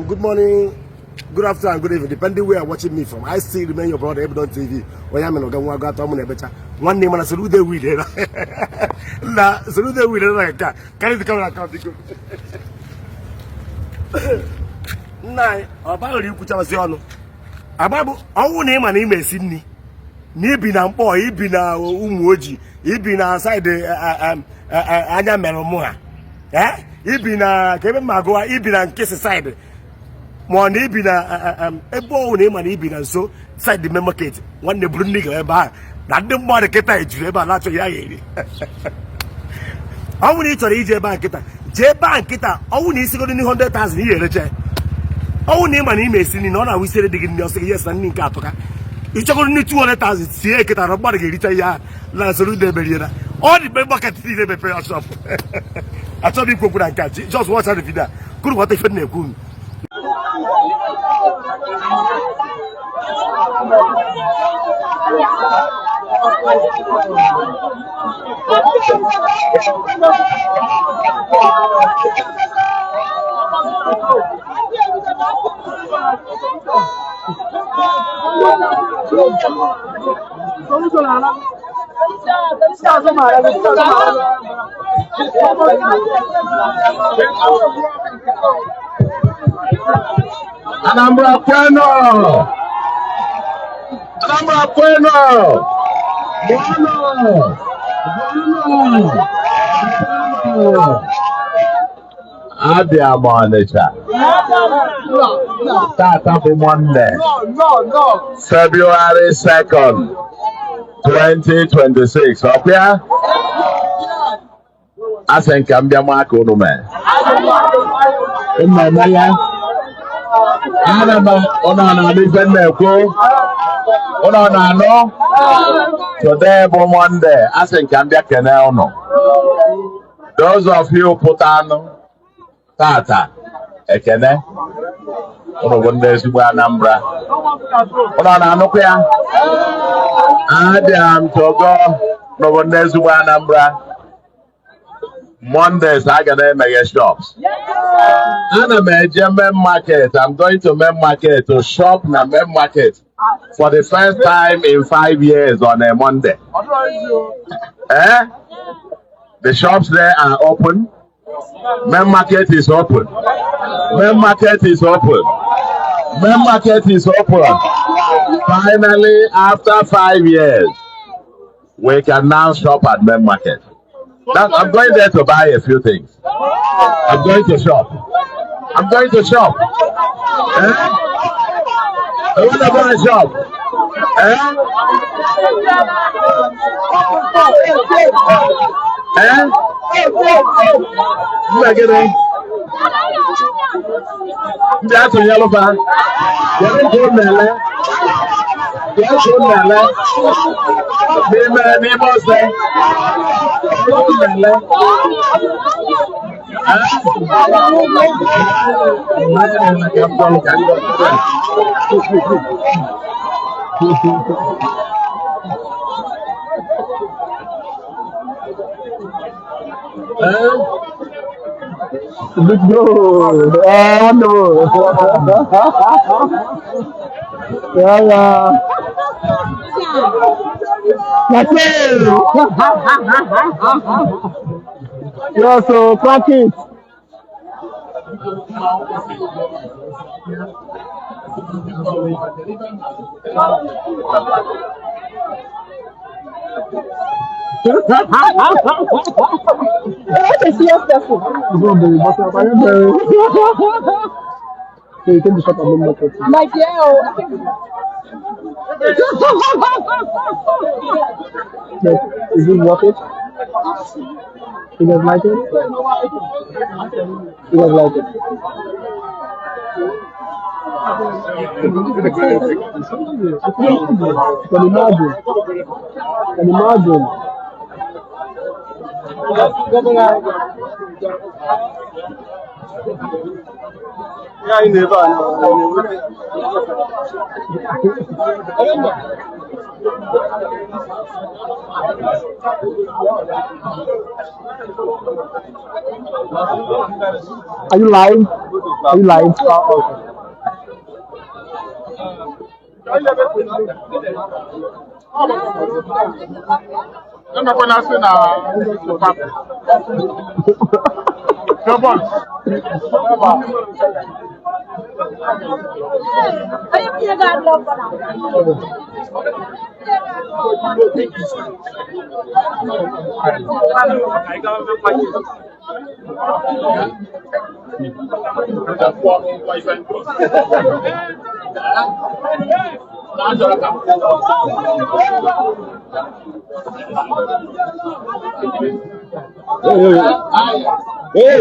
Good morning, good afternoon, and good evening, depending where you're watching me from. I still remain your brother, Ebudon TV. Onye amị na ọga nwa agụ atọ mụ na-ebecha nwanne mana Soludo win na Soludo win na nke a. Carry the camera account, biko. Nna anyị, ọ baghịrị ikwuchasị ọnụ agba bụ ọnwụ na ịma na ị esi nri na ibi na Mkpọ, ibi na Ụmụoji, ibi na side anya mere mụ ha, ibi na ka ebe mma gụwa, ibi na Nkịsị side, ma ọ na ibi na ebe ọwụ na ịma na ibi na nso side main market, nwanne, buru nri ga ebe ahụ na ndị mmadụ kịta ejuru ebe a na-achọghị ya eri. Ọ bụrụ na ị chọrọ ije ebe a nkịta, jee ebe a nkịta. Ọnwụ na isigodo n'ihe 100,000 ihe erecha. Ọnwụ na ịma na ime esi nri na ọ na-awụ isiere dị gị nri, ọsị gị yes na nri nke atụka. Ịchọgoro nri 200,000 sie kịta na mmadụ ga-ericha ihe ahụ na Soludo emeriela. Ọ dị mgbe market niile mepere ya shop. Achọghị ikwu okwu na nke a. Just watch the video kuru ghọta ife m na-ekwu unu. Anambra kwenu! Anambra kwenu! Bueno! Bueno! Bueno! Abịa m Ọnịcha. Tata bụ Monday, February 2nd, 2026. Ọkwa ya? Asị m ka m bịa maa ka unu mee. Unu emela? Ana m unu na-anụ ife m na-ekwu? Unu na-anụ? Today bụ Monday. Asị m ka m bịa kene unu. Those of you pụta anụ tata, ekene. Unu bụ ndị ezigbo Anambra. Unu na-anụkwa ya? Abịa m Togo. Unu bụ ndị ezigbo Anambra. Mondays a ga na-emeghe shops. Ana m eje main market. I'm going to main market to shop na main market for the first time in 5 years on a Monday. Eh? The shops there are open. Main market is open. Main market is open. Main market is open. Finally, after 5 years, we can now shop at main market. Now, I'm going there to buy a few things. I'm going to shop. I'm going to shop. Eh? I want to buy a shop. Eh? Eh? Mba gịnị? Ndị atụnyelụba. Kedu ka unu na-ele? Kedu ka unu na-ele? N'ime ose. Kedu ka unu na-ele? Eh? Ka m gwa ka m gwa. Eh? Big bro. Eh, wonderful. Yeah. That's it. Yeah, so crack it. What a serious person. It's not very, but I'm very. So you came to shop at main market. My dear, oh, I think Like, is it worth it? You guys like it? You guys like it? Can imagine. Can imagine. Are you live? Are you live? Oh, okay. Hey, hey, hey.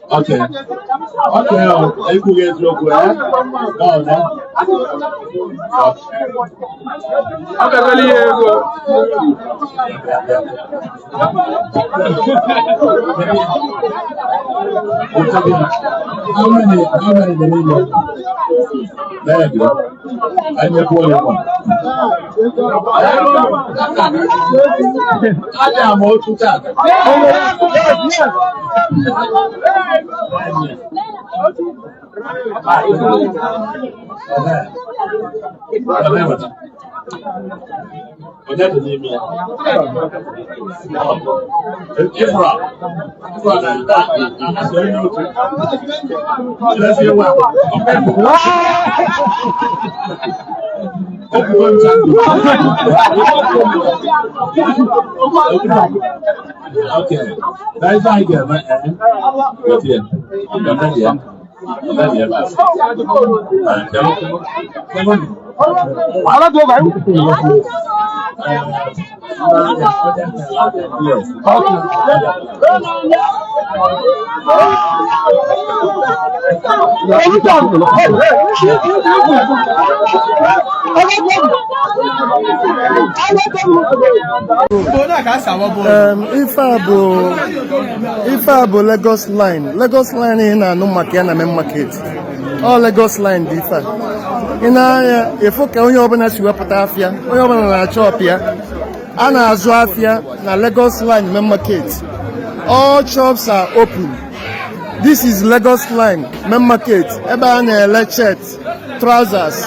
Okay. Okay, ekwughị eziokwu, eh? No, no. How many do we know? There you go. I make one. Adị m otu tata. Onye dị n'ime ya? Ifra. Ifra na-asị onye otu. Chilesi nwa. Okwugo ncha. Okay. That is how you get man. Wait here. You're here. You're here. Yes. Ife a bụ ife a bụ Lagos Line. Lagos Line ị na-anụ maka ya na main market, ọ Lagos Line dị ife a. Ị na-anya ịfụ ka onye ọbụla si wepụta afịa, onye ọbụla na-achọ ọpịa a na-azụ afịa na Lagos Line main market. All shops are open. This is Lagos Line main market, ebe a na-ele shirt, trousers.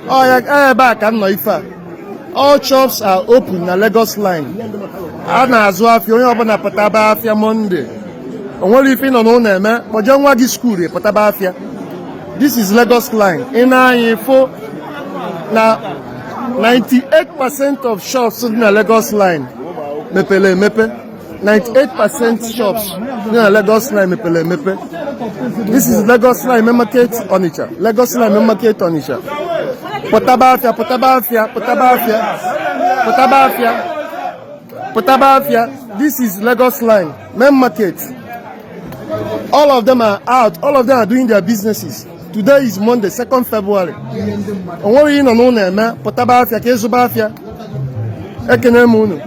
Ọ ya ebe a ka m nọ ife a. All shops are open na Lagos Line. A na-azụ afịa, onye ọbụla pụtaba afịa Monday. O nwere ife ị nọ n'ụlọ eme, kpọje nwa gị school, pụtaba afịa. This is Lagos Line. Ị na-anya ịfụ na 98% of shops dị na Lagos Line mepere emepe. 98% shops dị na Lagos Line mepere emepe. This is Lagos Line Main Market, Onitsha. Lagos Line Main Market, Onitsha. Pụtaba afịa, pụtaba afịa, pụtaba afịa, pụtaba afịa. Pụtaba afịa. This is Lagos line, main market. All of them are out. All of them are doing their businesses. Today is Monday, 2nd February. O nweghị ị nọ n'ụlọ eme, pụtaba afịa ka ịzụba afịa. Ekene m unu.